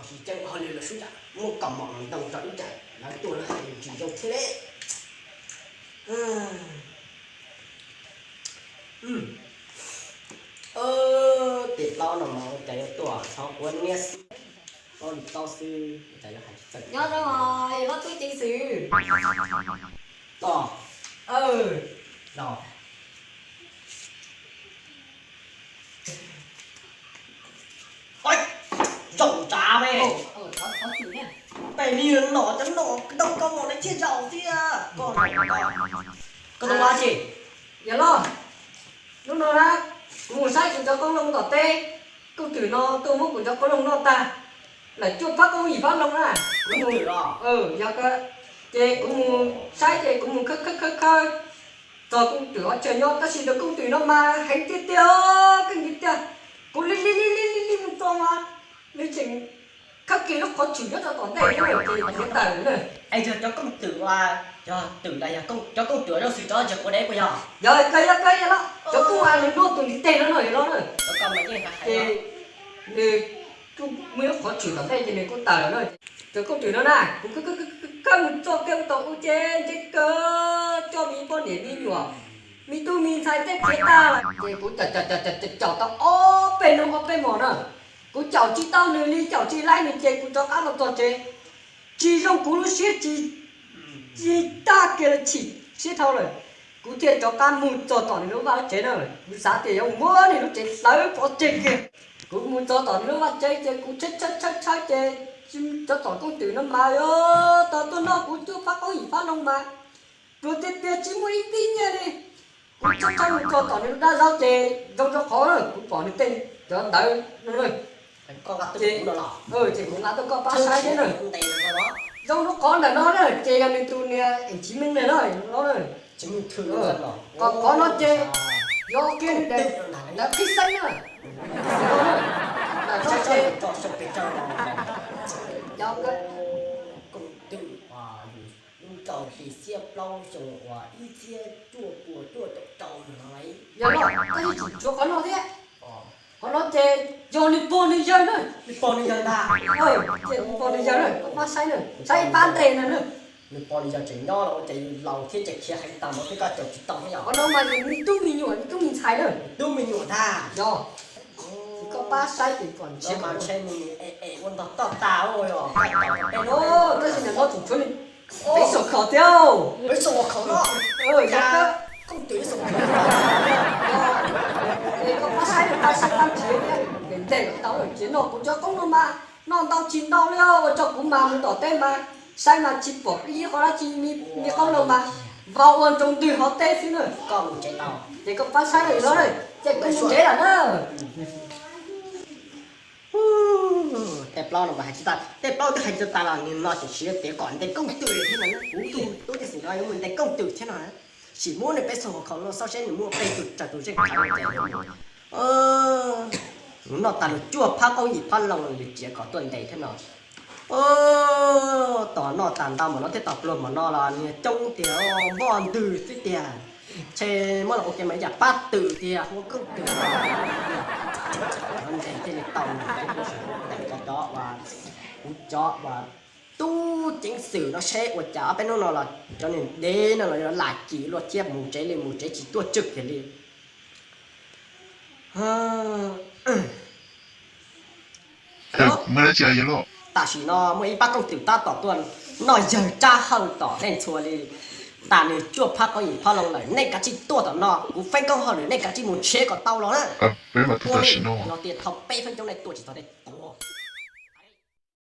Tsis ceeb hauj lwm los sub yam muaj kaum mom los ntoo rau ib tsam lawv tuaj lawv hais tsis zoo thiab li. Tes plaub no mas ua cas yuav tuaj txhov quav niab xwb, tau xwb ua cas yuav hais tsis txawj. Nyob zoo os, hlob tub ceev xwm. Los, los. Oj, zoo tsav me. Peb li nom cov nom ntoo koj mus lawv thiaj zaum thiab. Koj, koj tau ua dab tsi? Yawg loj, hnub no na, kuv mus saib kuv cov qoob loo tom teb, kooj twm no tuaj muab kuv cov qoob loo noj tag, lawm cuaj phab qoob yim phab loo na. Kuv mus, yog, ces kuv mus saib ces kuv mus khawb khawb khawb khawb txog kooj twm hauv tsev nyob, tab sis tus kooj twm no mas heev tiag tiag, keej tiag tiag. Kuv li li li li li li mus txog mas nws tseem khawb kiag lub qhov tshwm nyob rau tom ntej thiab ces khiav tawm na. Es yog cov kooj twm uas, yog twm los yog cov kooj twm zoo xws cov tsev quav dev puas yog? Yog, yog, yog, yog, cov kooj uas nws noj tus ntiv tes no no yog no na. Ces nws muaj ib lub qhov tshwm tom ntej ces nws kuj tawm na. Cov kooj twm no na, kuv khawb mus txog kiag mus tom ub ces ntsib kawg coj me poj niam me nyuam, me tub me ntxhais tej khiav tag lawm. Ces kuv caum caum caum caum caum tau ob peb hnub ob peb hmos na, kuv caum tsis tau nws li, caum tsis laib nws ces kuv rov qab los txog tsev. Tsis zoo kuv lub siab, tsis, tsis tag kiag li, chim siab dhau lawm. Kuv thiaj rov qab mus txog tom nws lub vaj lub tsev na, kuv xav tias yuav muab nws lub tsev hlawv pov tseg kiag. Kuv mus txog tom nws lub vaj tsev ces kuv tshawb tshawb tshawb tshawb ces cov tom kooj twm no mas yuav tau tuaj noj kuv cuaj phab qoob yim phab loo mas pluag tiag tiag tsis muaj ib tib nyiaj li. Kuv tshawb tshawb mus txog tom nws lub dab zaub ces zoo rau qhov kuv pom nws tej cov ntawv no na. Ces, ces kuv nqa tuaj koj pab saib thiab na. Zoo rau qhov ntawm no na ces yog nws tus niam es tsis meej na no no na. Qhov, qhov no ces yog kiag nws daim ntawv qhib xeeb na. Ntawm no ces yog lub rau hlis xiab plaub xyoo uas ib txhiab cuaj puas cuaj caum rau no. Yog no, koj yeej tseem tshuav qhov no thiab. Qhov no ces yog nws pog nws yawg na. Nws pog nws yawg ntag. Ces nws pog nws yawg na, koj pab saib na, saib ib pab ntes na na. Nws pog nws yawg tseem nyob los ua cas laus thiab ces khiav heev tag npaum thiab koj caum tsis tau thiab yom. Qhov no mas nws me tub me nyuam, me tub me ntxhais na. Tub me nyuam ntag. Yog. Ces koj pab saib ces pom ntshe mas ntshe nws es es ua ntog toj tas yom. Tab sis ntawm no tseem tshuav nws peb xuam khaum thiab. Peb xuam khaum no. Yog, koj pab saib nws pab saib pab nrhiav thiab, ntes tau lawm ces noj kuv cov qoob no mas noj ntau tsis ntau li ua rau kuv mas mus tom teb mas saib mas tsis pom ib qho dab tsi, me qoob no mas vau ua ntsoo ntws hauv teb xwb na. Ces koj pab saib lawm los ces kuv mus tsev lawm na. Tej plaub no hais tsis tas, tej plaub twb hais tsis tas los nws no tseem siv tias kom ntes kooj twm thiab no. Kuv tus tub ceev xwm no yuav mus ntes kooj twm thiab no. Sim muab nws peb xuam khaum no xauj seb nws muaj peb tus raws tus zeej khawv ces nws noj tag nws cuaj phab qoob yim phab loo nws tseem kom tuaj ntes thiab no. Tom noj tag ntau mov no thiab tom pluag mov no los nws coob tiag, npoj ntws xwb tiag. Ntshe muab los ua ke mas yam pab twm tiag, ua kooj twm. Ntes thiaj li tau nws thiab kuv cov, kuv cov uas tub ceev xwm no seb ua cas ob peb hnub no los cov niag dev no los lam kim luaj thiab mus tsev li mus tsev tsis tuaj tswj kiag li. Tam sim no muaj ib pab kooj twm tab tom tuaj noj yawg Tsab Hawj tom Dej Ntxhua li. Tas nws cuaj phab qoob yim phab loo lawm, nej kav tsij tuaj tom no, kuv feeb koob hauj lwm nej kav tsij mus nrhiav kom tau los na. Ua li los tias thauj peb feeb coob nej tuaj tsis txog nej tuag.